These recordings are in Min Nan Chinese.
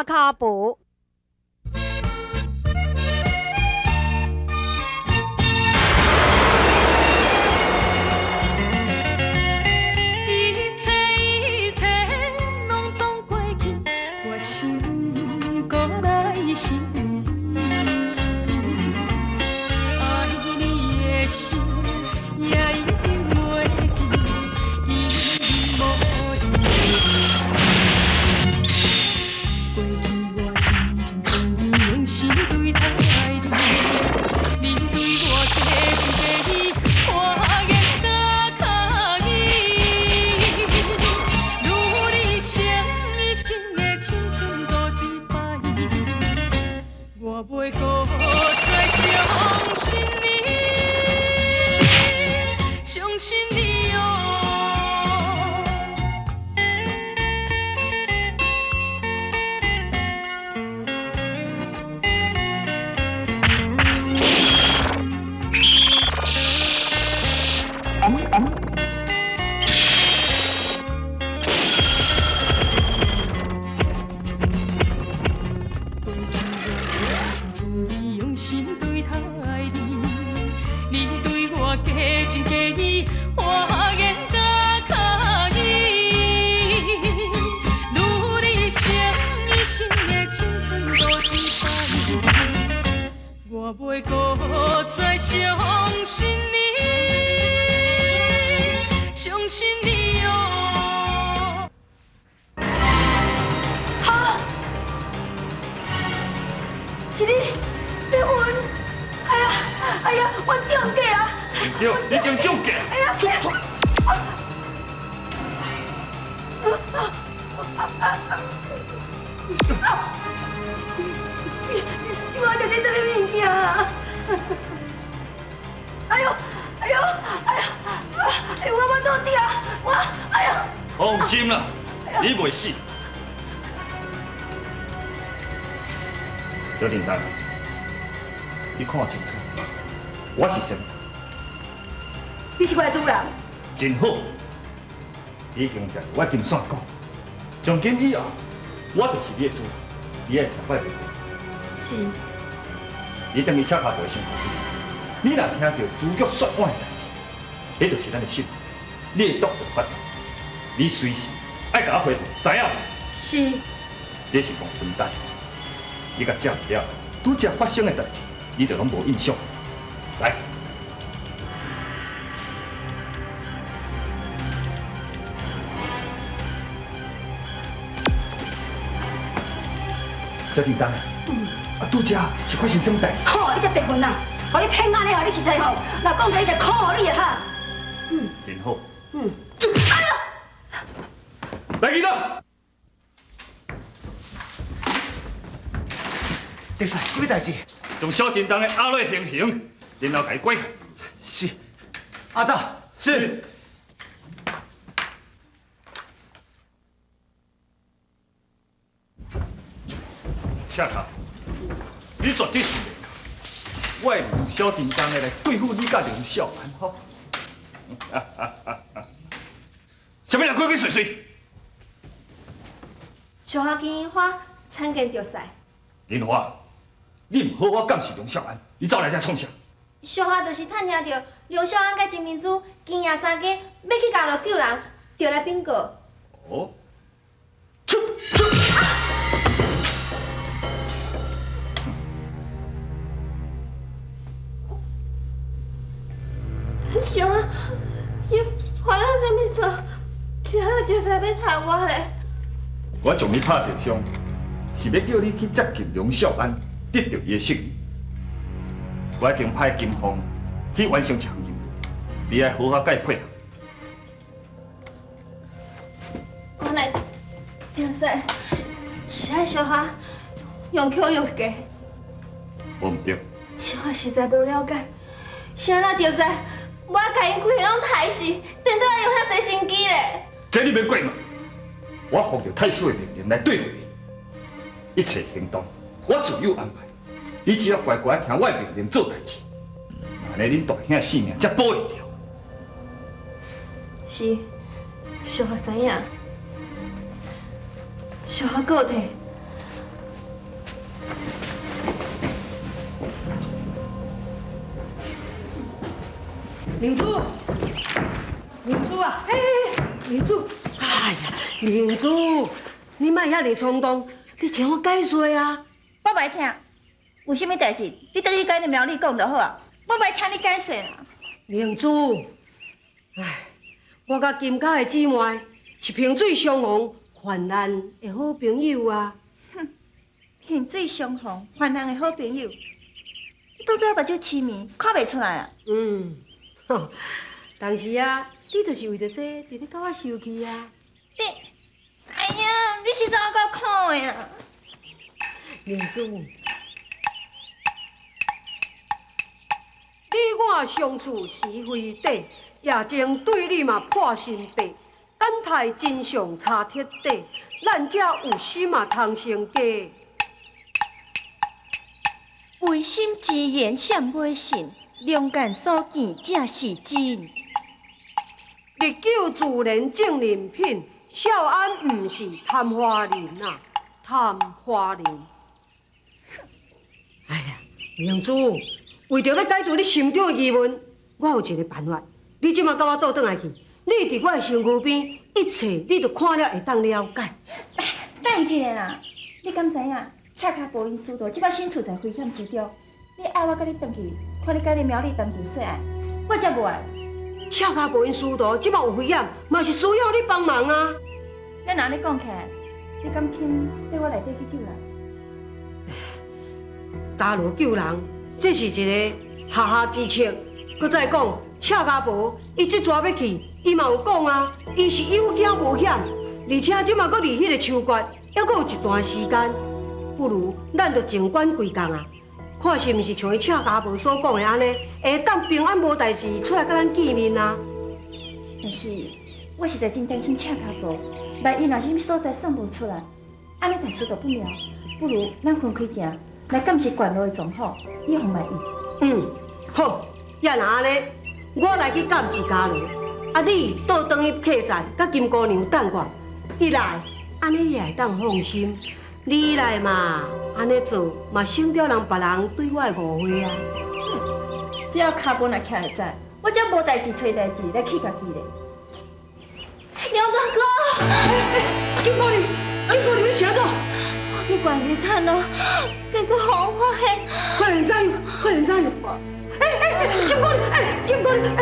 跤步。一切一切拢总过去，我心阁来想你，爱你的心也一定袂记，因无你。过去我真情真意用心对待你，你对我假情假意，我愿甲敲伊。如你生一生的青春搁一摆，我袂阁再相信你，相信你哦。过去我真情真意用心对待你，你对我假情假意，我愿甲敲伊。如你生一生的青春搁一摆，我袂阁再相信你，相信你哦。哈！是你，你阮，哎呀，哎呀，我中计啊！对，你已经中计。哎呀，出出。你我食这啥物物件啊？哎呦，哎呦，哎呀，哎呦，我肚疼，我，哎呦！放心啦，你袂死。小叮当，你看清楚，我是啥物？你是我的主人。真好，你已经食我金线果，从今以后，我就是你的主人，你爱听我的话。是。你等去赤跤步的时候，你若听到主角说碗的代志，彼就是咱的信号，你的毒就发作，你随时爱共我回报，知影无？是。这是讲分担，你共食了，拄才发生的代志，你就拢无印象。来。小叮当，啊，拄才是发生什么代志？吼，你这白混啊！予你骗按呢吼，你实在吼，若讲起来是苦予你的哈。嗯。真好。嗯。哎呦！来去啦！特使，什么代志？将小叮当的压落行刑，然后共伊拐去。是。阿走。是。赤跤，你绝对是我会用小叮当的来对付你佮梁少安，吼！啥物人鬼鬼祟祟？小花金花参见著使。林花，你毋好好监视梁少安，你走来遮创啥？小花就是探听著梁少安佮金明珠今夜三更要去交流救人，就来禀告。哦。出出。小花，伊犯了啥物错？才就使欲杀我咧？我将你拍著伤，是欲叫你去接近梁少安，得著伊的信任。我已经派金凤去完成这项任务，你爱好好共伊配合。原来就是是爱小花用巧用计。无毋对。小花实在无了解，是按怎著使我共𪜶规个拢杀死，颠倒爱用遐济心机咧。这你免管嘛，我奉著太师的命令来对付伊，一切行动我自有安排。你只要乖乖听我的命令做代志，按呢恁大兄的性命才保会著。是，小花知影，小花阁有提，明珠，明珠啊，哎，明珠，哎呀，明珠，你莫遐爾衝動，你聽我解說啊。我袂聽，有啥物代誌，你轉去佮你苗麗講就好啊。我袂聽你解說啦。明珠，唉，我佮金家的姊妹是萍水相逢、患難的好朋友啊。哼，萍水相逢、患難的好朋友，你拄才目睭痴迷，看袂出來啊？嗯，吼，當時啊，你就是為著這個，佇咧佮我受氣啊。你，哎呀，你實在夠苦的啦。明珠，你我相處是非短，夜情對你嘛破心白，等待真相查徹底，咱才有心啊通成家。違心之言誰袂信？良言所見正是真。日久自然證人品，少安毋是曇花人啊，曇花人。哎呀，明珠，為著欲解除你心中的疑問，我有一個辦法。你這馬佮我倒轉來去，你佇我的身軀邊，一切你都看了會當了解。等一下啦，你敢知影？赤跤步𪜶師徒這擺身處在危險之中，你愛我佮你轉去，看你佮你苗麗談情說愛，我才無愛。赤跤步𪜶師徒這擺有危險，嘛是需要你幫忙啊。咱按呢講起來，你敢肯綴我內底去救人？加羅救人，這是一個下下之策。閣再講，赤跤步伊這逝欲去，伊嘛有講啊，伊是有驚無險，而且這馬閣離彼個秋決，猶閣有一段時間，不如咱就靜觀規工啊，看是毋是像伊赤跤步所講的按呢，會當平安無代誌出來佮咱見面啊。但是，我實在真擔心赤跤步，萬一若是啥物所在算無出來，按呢大事就不妙。不如咱分開行，來監視懸路的狀況，以防萬一。嗯，好，也若按呢，我來去監視嘉羅，啊，你倒轉去客棧，佮金姑娘等我。伊來，按呢你也會當放心。你來嘛，按呢做嘛，省著人別人對我的誤會啊。只要跤步若徛會在，我才無代誌揣代誌來氣家己咧。梁大哥，金姑娘，金姑娘，你是按怎？我去懸崖探路，結果予人發現。發現怎樣？發現怎樣？欸欸，金姑娘，欸，金姑娘，欸。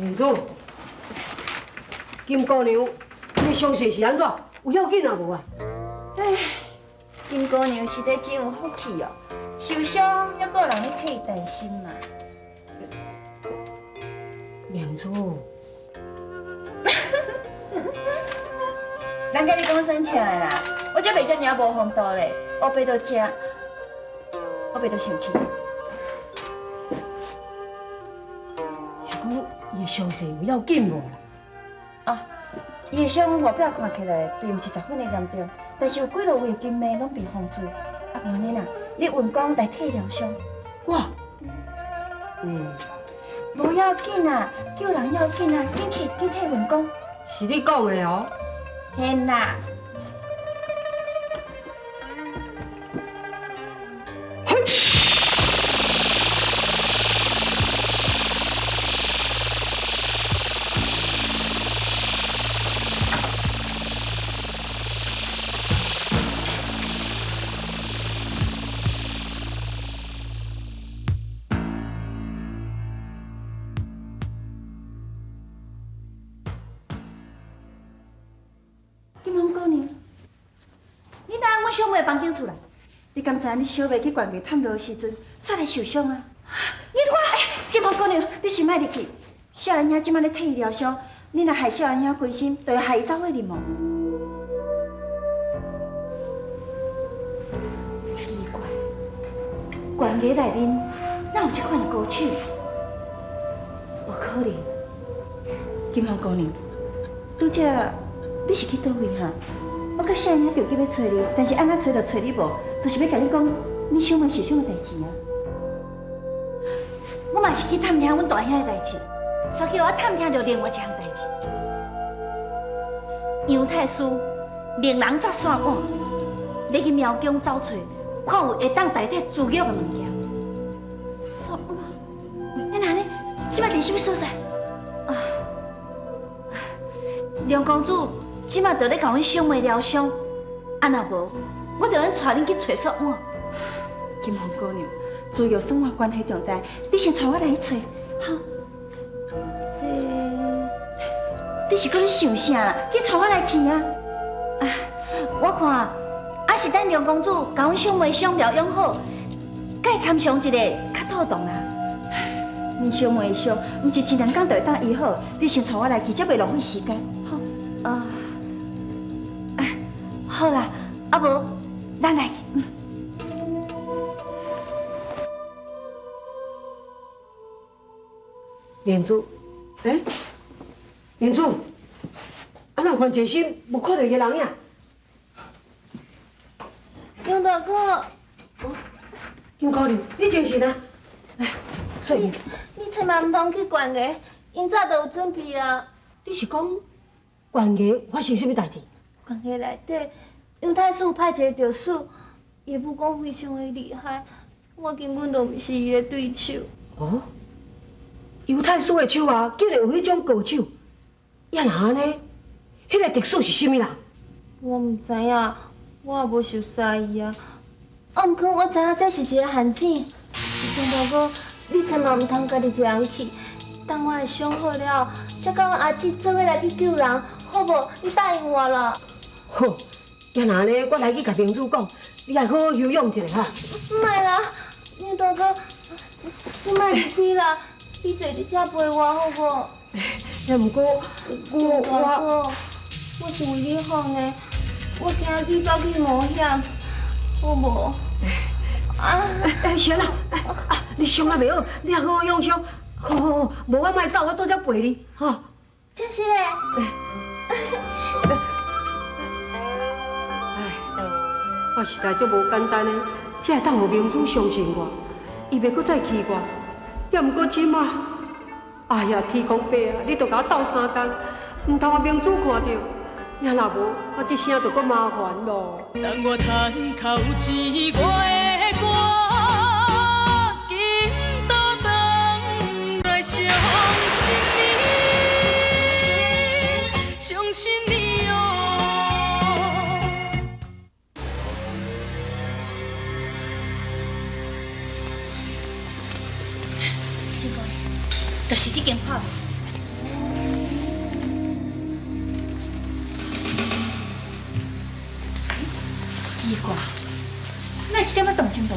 明珠，金姑娘，你傷勢是按怎？有要緊啊無啊？唉，金姑娘實在真有福氣哦，受傷猶閣有人咧替伊擔心嘛。明珠，人佮你講耍笑的啦，我才袂遮爾無風度咧，烏白都食，烏白都生氣。是講伊的傷勢有要緊無？啊，伊的傷外表看起來並毋是十分的嚴重，但是有幾落位的筋脈攏被封住。啊，無按呢啦，你運功來替伊療傷。我，嗯，無要緊啊，救人要緊啊，緊去緊替運功。是你講的哦。嘿啦。金鳳姑娘，你佇阮小妹的房間出來，你敢知影你小妹去懸崖探路的時陣，煞來受傷啊？你看，金鳳姑娘，你先莫入去，少年兄這擺咧替伊療傷，你若害少年兄灰心，就會害伊走火入魔。奇怪，懸崖內面哪有這款的高手？無可能。金鳳姑娘，拄才你是去佗位哈？我佮少年兄著急欲揣你，但是按怎揣都揣你無，就是欲共你講你小妹受傷的代誌啊。我嘛是去探聽阮大兄的代誌，煞去予我探聽著另外一項代誌。楊太師命人紮线碗，欲去庙宫走揣，看有会当代替猪肉的物件。线碗，欸，那呢？这摆伫啥物所在？啊，梁公子这摆就咧共阮小妹疗伤，啊若无，我就用带恁去揣线碗。金凤姑娘，猪肉线碗关系重大，你先带我来去揣，好。这，你是阁咧想啥？去带我来去啊！啊，我看，还是等梁公子共阮小妹伤疗养好，佮伊参详一下较妥当啦。恁小妹的伤，毋是一两工就会当医好，你先带我来去，才袂浪费时间。好，啊，好啦，啊无，咱来去。嗯。明珠，欸，明珠，啊，那范济心无看著伊个人影？杨大哥，金姑娘，你精神啊？来，说你。你千万毋通去悬崖，𪜶早就有准备啊。你是讲悬崖发生啥物代志？悬崖内底，杨太师派一个特使，伊武功非常的厉害，我根本就毋是伊的对手。哦，尤太师的手下竟然有彼种高手，也若按呢？彼个特使是啥物人？我毋知影，我也无熟似伊啊。啊，毋过我知影这是一个陷阱。张大哥，你千万毋通家己一个人去，等我的伤好了，才佮阮阿姊做伙来去救人，好无？你答应我啦。好，也若按呢，我来去共明珠讲，你爱好好休养一下哈。毋莫啦，张大哥，你莫离开啦，你坐伫遮陪我好无？也毋过我大哥，我是为你好呢，我惊你走去冒险，好无？啊！哎，行啦，啊，你伤也袂好，你也好好养伤。好好好，无我莫走，我倒遮陪你，吼。真是嘞。哎，我实在足无简单的，才会当予明珠相信我，伊袂阁再欺我。也毋过这马，哎呀，天公伯啊，你都共我斗相共，毋通予明珠看著，也若无，我这声就阁麻烦咯。当我叹口气，我会赶紧倒转来相信你，相信你哦。金姑娘，就是这间破庙。奇怪，哪会一点仔动静都无？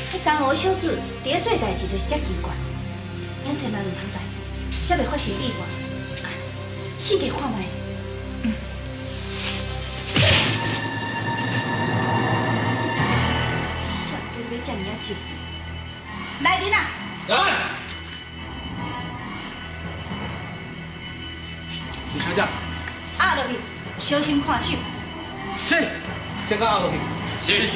彼江湖小子伫咧做代志就是遮奇怪，咱千万毋通大意，才袂发生意外。四界看觅。啥叫欲遮尔仔急？来人啊！在。李小姐。压落去，小心看守。是，先甲压落去。是。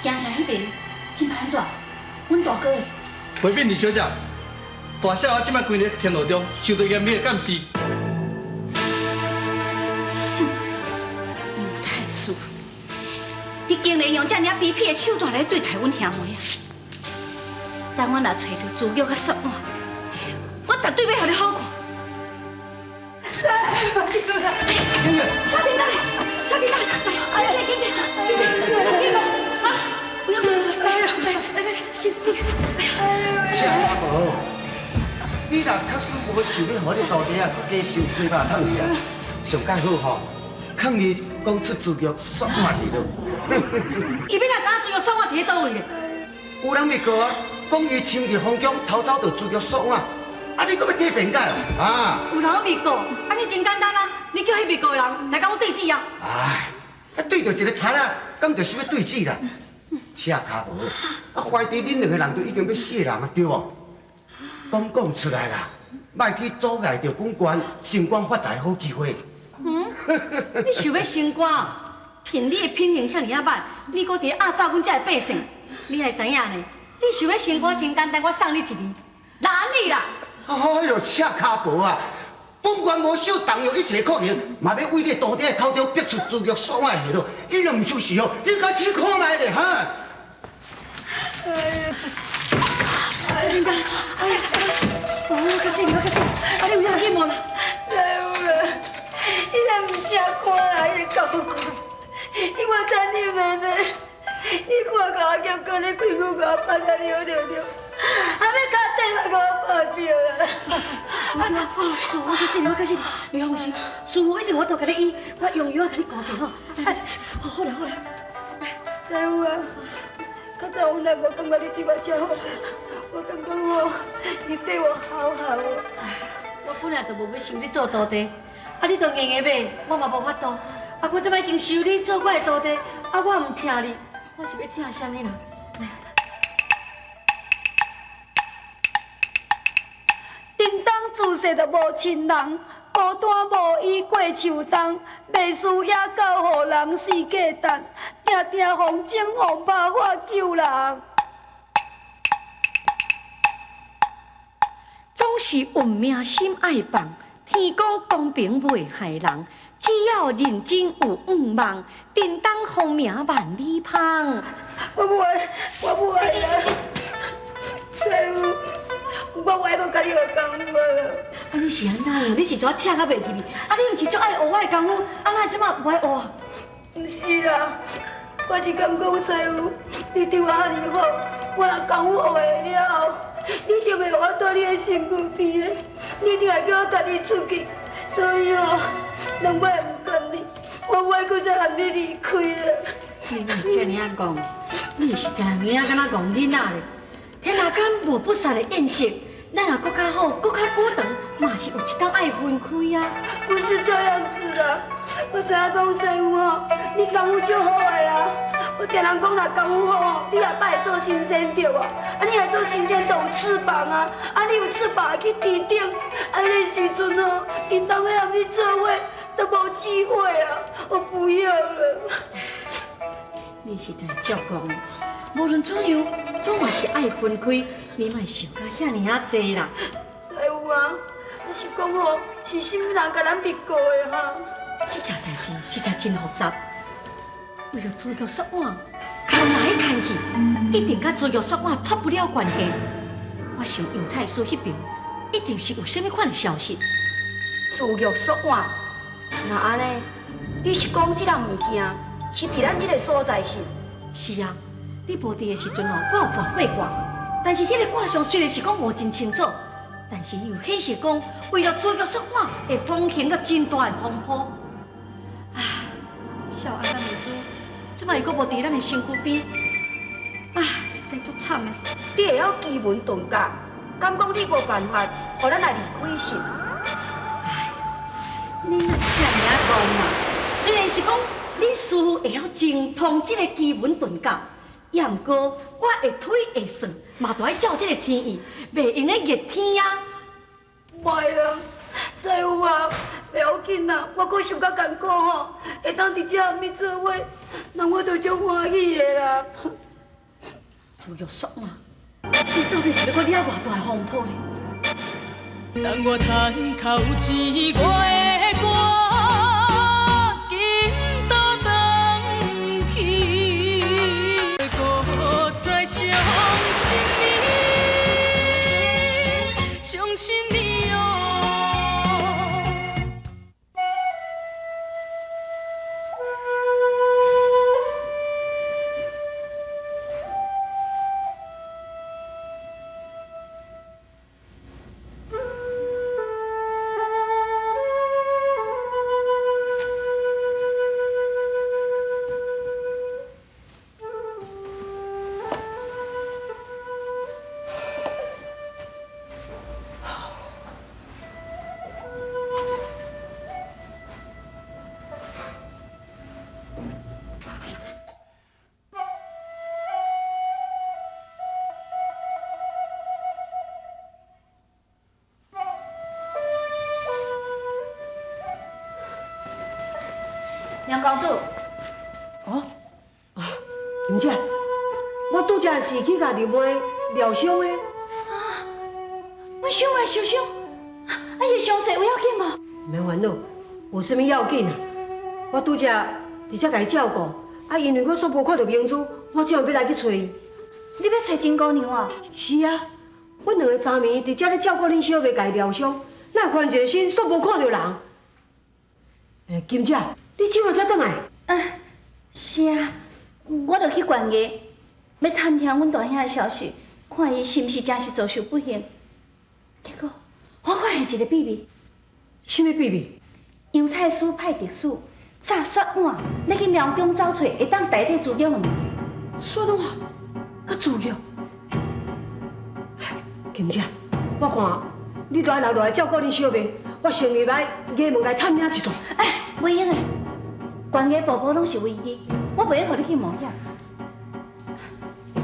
京城彼边这摆按怎？阮大哥的。回禀李小姐，大少爷这摆规日天路中受到严密的监视。哼，尤太师，你竟然用这尔卑鄙的手段来对待阮兄妹啊！等我若揣著朱玉佮雪碗，我绝对欲予你好看。小婷来，小婷来，来，来，紧紧，紧紧，紧吧，啊，不要，来来来来，紧紧，赤阿婆，你若确实无想欲予你徒弟啊，阁加受亏肉痛去啊，上盖好吼，劝伊讲出朱玉雪碗去咯。伊欲来知影朱玉雪碗伫咧佗位咧？有人密告啊，讲伊深入皇宫偷走著朱玉雪碗。啊！你阁欲替辩解哦？啊！有人密告，按呢真简单啊！你叫彼密告的人来共阮对质啊！哎，啊对著一个贼仔，敢就想欲对质啦？赤跤无，啊怀疑恁两个人都已经欲死的人啊，对无？讲讲出来啦，莫去阻碍著阮官升官发财好机会。嗯？你想欲升官？凭你的品行遐尔仔歹，你阁伫咧压榨阮遮的百姓，你爱知影呢？你想欲升官真简单，我送你一字，难你啦！哎哟，赤跤婆啊！本官无受动摇一切酷刑，嘛欲为你徒弟的口中逼出朱玉说话的下落。你若毋相信哦，你共试看觅咧哈！哎呀，小金刚，哎呀，我较细，我较细，啊，你有要紧无啦？师父啊，彼个毋正看啦，彼个狗官，我知你妹妹，你看共我剑讲，你开口共我拍甲了了了，啊，欲跤底嘛共我拍著啦。我较细，我较细，你放心，师父一定有法度共你医，我用药仔共你顾者吼。来，好啦好啦。师父啊，较早我来无感觉你对我这好，我感觉吼，你对我好好哦。我本来就无欲收你做徒弟，啊，你都硬硬欲，我嘛无法度。啊，我这摆已经收你做我的徒弟，啊，我毋疼你，我是欲疼啥物人？来。叮当自细就无亲人，孤单无依过秋冬，袂输野狗予人四界等，定定风筝风拍我救人。总是运命心爱放，天公公平袂害人，只要认真有愿望，叮当风名万里芳。我无爱，我无爱啦，师父。我无爱阁佮你学功夫啦。啊，你是按怎样？你是怎疼甲袂记哩？啊，你毋是足爱学我的功夫，啊，哪会这摆无爱学啊？毋是啦，我是感觉师父，你对我遐尔好，我若功夫学会了后，你就袂予我蹛你的身躯边的，你一定会叫我家己出去。所以哦，两摆毋甘你，我无爱阁再含你离开啦。你哪会这尔仔讲？你实在有影敢若戆囡仔咧。天下间无不散的宴席，咱若阁较好，阁较久长，嘛是有一天爱分开啊。不是这样子啦，我知影讲师父吼，你功夫足好的啊。我听人讲，若功夫好，你下摆会做神仙对无？啊，你若做神仙就有翅膀啊，啊，你有翅膀会去天顶。啊，彼个时阵吼，叮当欲和你做伙都无机会啊！我不要了。你实在足戆。无论怎样，总嘛是爱分开，你莫想甲遐尔仔济啦。师父啊，我是讲吼，是啥物人共咱密告的哈？这件代志实在真复杂。为了朱玉雪碗，牵来牵去，一定佮朱玉雪碗脱不了关系。我想杨太师彼边一定是有啥物款的消息。朱玉雪碗，那按呢？你是讲这项物件是伫咱这个所在是？是啊。你无伫的时阵哦，我有跋过卦，但是彼个卦象虽然是讲无真清楚，但是伊有显示讲，为了朱玉雪碗会风行了真大的风波。啊，少安咱的主，这摆又阁无伫咱的身躯边，啊，实在足惨的。你会晓奇门遁甲，敢讲你无办法，予咱来离开是？哎，你若这尔仔讲啦，虽然是讲恁师父会晓精通这个奇门遁甲。也毋过，我会推会算，嘛都爱照这个天意，袂用得逆天啊！袂啦，师父啊，袂要紧啦，我阁想较艰苦吼，会当伫遮和你做伙，那我就足欢喜的啦。朱玉雪啊，你到底是欲阁惹偌大的风波呢？当我趁口钱，我会赶紧倒转去，搁再相信你，相信你哦。杨公主，哦，啊，金姐，我拄才是去共刘妹疗伤的。啊，阮小妹受伤，啊，伊的伤势有要紧无？免烦恼，无啥物要紧啊。我拄才伫遮共伊照顾，啊，因为我煞无看著明珠，我这样欲来去揣伊。你欲揣真姑娘啊？是啊，阮两个昨暝伫遮咧照顾恁小妹，共伊疗伤，哪会翻一个身，煞无看著人？欸，金姐，你这马才转来？啊，是啊，我就去悬崖，欲探听阮大兄的消息，看伊是毋是真是遭受不幸。结果我发现一个秘密。啥物秘密？杨太师派特使炸雪碗，欲去庙中找揣会当代替朱玉的物件。雪碗，佮朱玉。金姐，我看你都爱留落来照顾恁小妹，我先入来衙门来探听一阵。哎，袂用的，悬崖步步拢是危机，我袂用予你去冒险。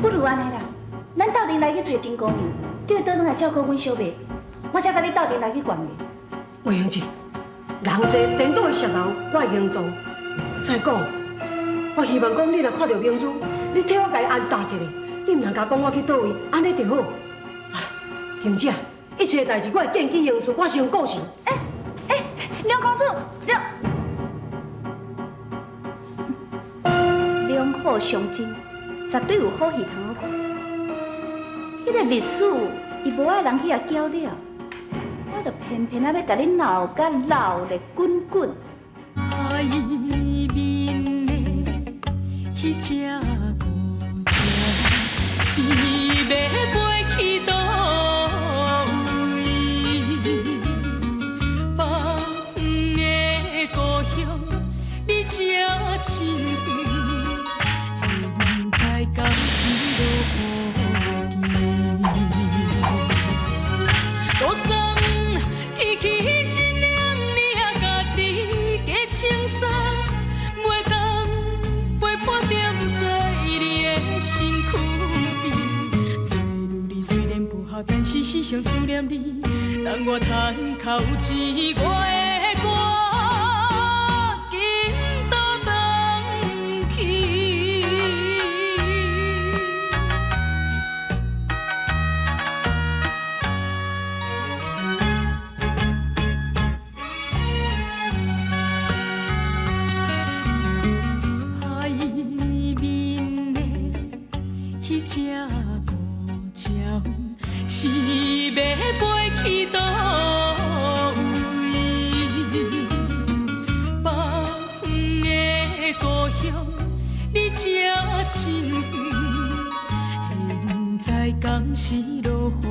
不如按呢啦，咱斗阵来去揣真姑娘，叫伊倒转来照顾阮小妹，我才佮你斗阵来去悬崖。魏英姐，人济颠倒的双人，我会行踪。再讲，我希望讲你若看著明珠，你替我共伊安搭一下，你毋通共讲我去佗位，按呢就好。金姐，一切代志我会见机行事，我先顾成。哎哎，梁公主，梁龙虎相争，绝对有好戏通好看。彼个密使，伊无爱人去共搅扰，我就偏偏仔欲共你闹甲闹热滚滚。海面的彼只孤鸟，是欲飞去佗位？放的故乡离这真远，现在敢是落雨季？路送起起一领领家己加穿衫，袂当陪伴踮在你的身躯边。做女儿虽然不孝，但是时常思念你。当我趁较有钱，我会赶紧倒转去。海面的彼只孤鸟，是欲飞去佗位？放的故乡离这真远，现在敢是落雨